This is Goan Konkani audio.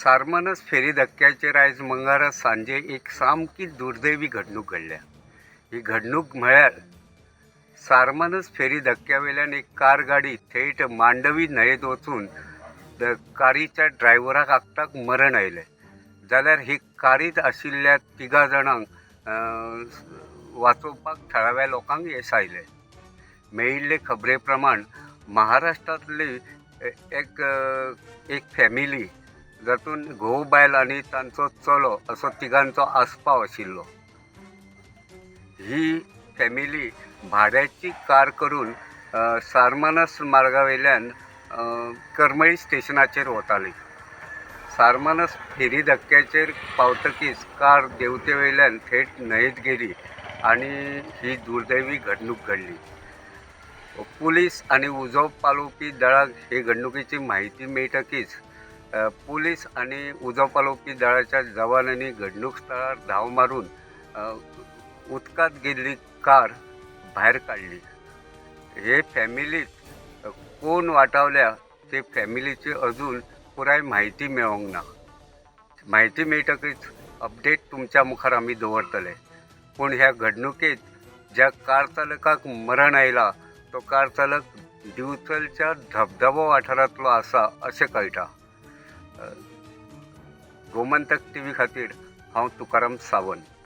सारमानस फेरी धक्क्याचेर आयज मंगळारा सांजे एक सामकी दुर्दैवी घडणूक घडल्या. ही घडणूक म्हळ्यार सारमानस फेरी धक्क्या वयल्यान एक कार गाडी थेट मांडवी न्हंयेत वचून कारीच्या ड्रायव्हराक आक्ताक मरण आयलें, जाल्यार ही कारींत आशिल्ल्या तिगां जाणांक वाचोवपाक थळाव्या लोकांक येस आयलें. मेळिल्ले खबरे प्रमाण महाराष्ट्रांतली एक एक फॅमिली, जातून घोव, बायल आनी तांचो चलो असो तिगांचो आस्पाव आशिल्लो. ही फॅमिली भाड्याची कार करून सारमानस मार्गा वयल्यान करमळी स्टेशनाचेर वताली. सारमानस फेरी धक्क्याचेर पावतकीच कार देंवते वयल्यान थेट न्हंयेत गेली आनी ही दुर्दैवी घडणूक घडली. पुलीस आनी उजो पालोवपी दळाक हे घडणुकेची म्हायती मेळटकीच पुलीस आनी उजो पालोवपी दळाच्या जवानांनी घडणूक स्थळार धांव मारून उदकांत गेल्ली कार भायर काडली. हे फॅमिलीत कोण वाटावल्या ते फॅमिलीची अजून पुराय म्हायती मेळोंक ना. म्हायती मेळटकीच अपडेट तुमच्या मुखार आमी दवरतले. पूण ह्या घडणुकेंत ज्या कार चालकाक मरण आयलां तो कार चालक दिवचलच्या धबधबो वाठारांतलो आसा अशें कळटा. गोमंतक टीव्ही खातीर हांव तुकाराम सावंत.